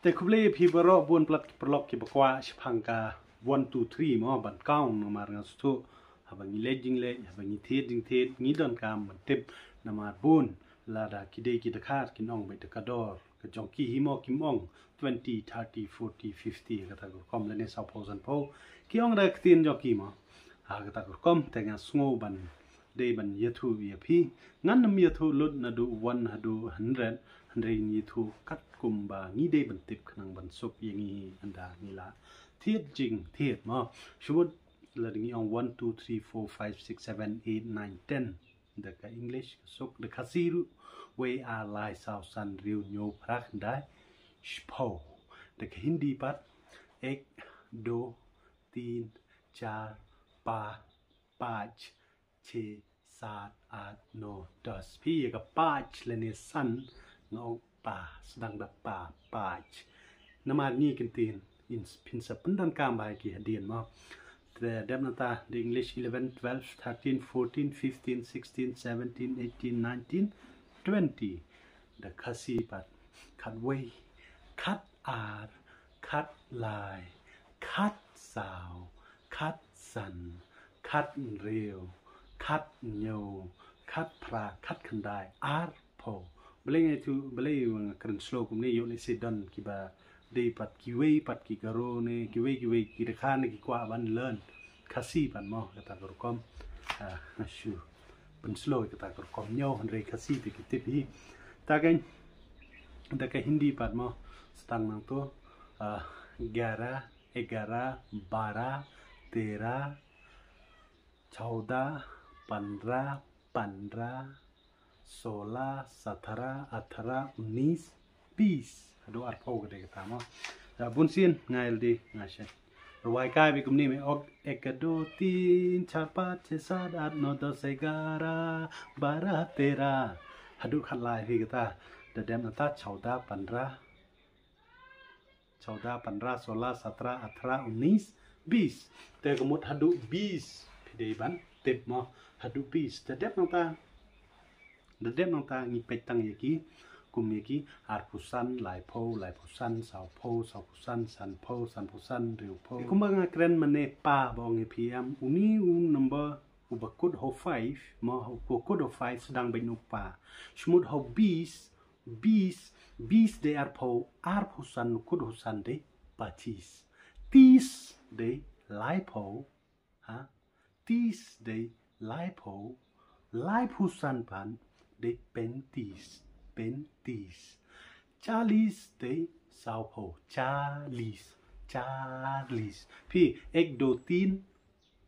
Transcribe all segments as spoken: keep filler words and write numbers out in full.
Te khublei phi baroh bun palat ki paralok ki ba kwah shaphang ka one two three mo ban count namar nga sngewthuh haba ngi leit jingleit, haba ngi thied jingthied, ngi donkam ban tip namar bun lada ki dei ki dkhar kin ong beit da ka dor ka jong ki hi mo, kim ong twenty, thirty, forty, fifty kata ka rukom lane sawphew sanphew. Ki ong da ka ktien jong ki mo. Ha kata ka rukom te nga sngew ban dei ban ïathuh ïa phi. Ngan ym ïathuh lut naduh one haduh hundred, hynrei ngi ïathuh katkum ba ngi dei ban tip khnang ban suk ïa ngi ynda ngi la thied jingthied mo. Shu mut lada ngi ong one, two, three, four, five, six, seven, eight, nine, ten. Da ka English ka suk, da Khasi ruh wei, ar, lai, saw, san, hynriew, hynñiew, phra, khyndai, shiphew. Da ka Hindi pat ek, do, teen, char, pa, paanch, chhe, saat, aath, no, das. Phi ïa ka paanch lane san nga ong pa, sdang da pa, paanch. Namar ngi ktien phin sa pyndonkam bha ïa ki hadien mo. Te dep nangta da English eleven, twelve, thirteen, fourteen, fifteen, sixteen, seventeen, eighteen, nineteen, twenty. Da Khasi pat khatwei, khatar, khatlai, khatsaw, khatsan, khathynriew, khathynñiew, khatphra, khatkhyndai, arphew. Balei nga ïathuh, balei nga kren slow kumne, ïoh lehse don kiba dei pat kiwei pat ki Garo ne kiwei kiwei ki dkhar ne ki kwah ban learn Khasi pat mo, kata ka rukom. Ah, nga shu pynslow kata ka rukom ñiew, hynrei Khasi te ki tip hi. Ta ka, da ka Hindi pat mo, sdang nangto, ah, gyara, egara, bara, tera, chauda, pandra, pandra, sola, satara, atara, unis, bis. Haduh arphew ka dei kata mo. Da bun sien nga ïalade nga shet. Rwai kai beit kumne me, ok, ek, do, teen, char, paanch, chhe, saat, aath, no, das, egara, bara, tera. Haduh khatlai hi kata. Da dep nangta chauda, pandra, chauda, pandra, sola, satara, atara, unis, bis. Te ka mut haduh bis phi dei ban tip mo, haduh bis. Te dep nangta, da dep nangta ngi peit tang ïa ki, kum ïa ki arphew san, laiphew, laiphew san, sawphew, sawphew san, sanphew, sanphew san, hynriewphew. Kumba nga kren mynne pa ba ong ïa phi em, uni u number uba kut ha u five mo, uba kut ha u five sdang beit na u pa. Shu mut ha u bis, bis, bis dei arphew, arphew san kut ha u san dei pachis. Tis dei laiphew, ha? Tis dei laiphew, laiphew san pat dei pentis, pentis. Chalis dei sawphew, chalis, chalis. Phi, ek, do, teen,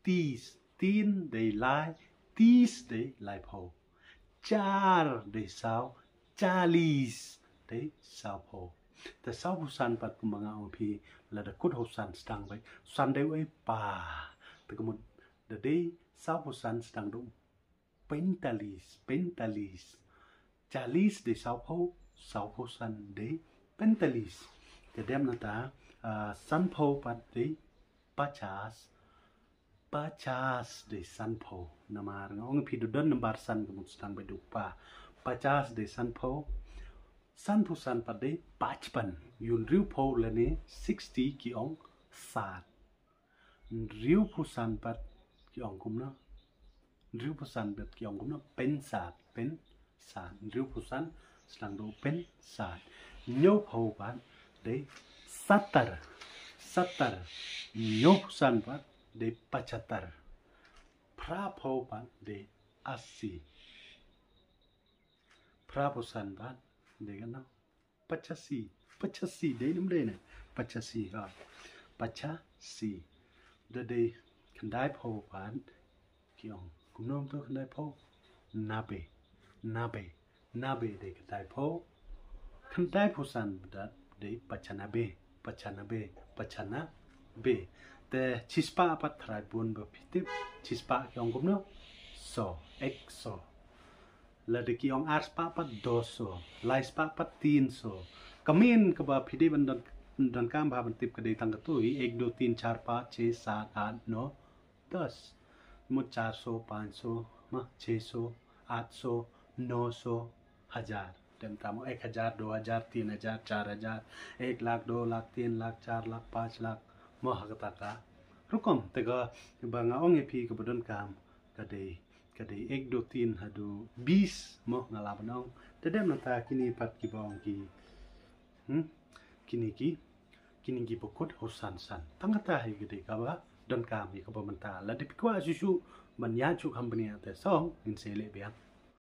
tis, teen dei lai, tis dei laiphew. Char dei saw, chalis dei sawphew. Te sawphew san pat kumba nga ong phi, lada kut ha u san sdang beit, san dei u ei, pa. Te ka mut da dei sawphew san sdang da u pentalis, pentalis. Chalis dei sawphew, sawphew san dei pentalis. Te dep nangta, ah, sanphew pat dei pachas, pachas dei sanphew. Namar nga ong ïa phi da don number san ka mut sdang beit da u pa. Pachas dei sanphew. Sanphew san pat dei pachpan. Ïa u hynriewphew lane sixty ki ong saat. Hynriewphew san pat ki ong kumno? Hynriewphew san pat ki ong kumno? Pensaat, pensaat. Hynriewphew san sdang da u pensaat. Hynñiewphew pat dei satar, satar. Hynñiewphew san pat dei pachatar. Phraphew pat dei asi. Phraphew san pat dei kano? Pachasi. Pachasi dei ne ym dei ne? Pachasi, ha. Pachasi. Da dei khyndaiphew pat ki ong kumno to khyndaiphew? Nabe. Nabe. Nabe dei khyndaiphew. Khyndaiphew san pat dei pachanabe. Pachanabe. Pachanabe. Te chispah pat, tharai bun ba phi tip. Chispah ki ong kumno? So. Ek so. Lada ki ong arspah pat, do so. Laispah pat, teen so. Ka main kaba phi dei ban don, donkam bha ban tip ka dei tang kato hi, ek, do, teen, char, paanch, chhe, saat, aath, no, das. Mut char so, paanch so, ma, chhe so, aath so, no so, hajar. Te mynta mo ek hajar, do hajar, tin hajar, char hajar, ek lakh, do lakh, tin lakh, char lakh, panch lakh, mo ha kata ka rukom. Te kaba nga ong ïa phi kaba donkam ka dei, ka dei ek, do, tin haduh bis mo nga lah ban ong. Te dei mynta kine pat kiba ong ki, hmm? Kine ki, kine kiba kut ha u san san. Tang kata hi ka dei kaba donkam ïa kaba mynta. Lada phi kwah shuh shuh ban ïaid shuh company te song ngin sa leh biang.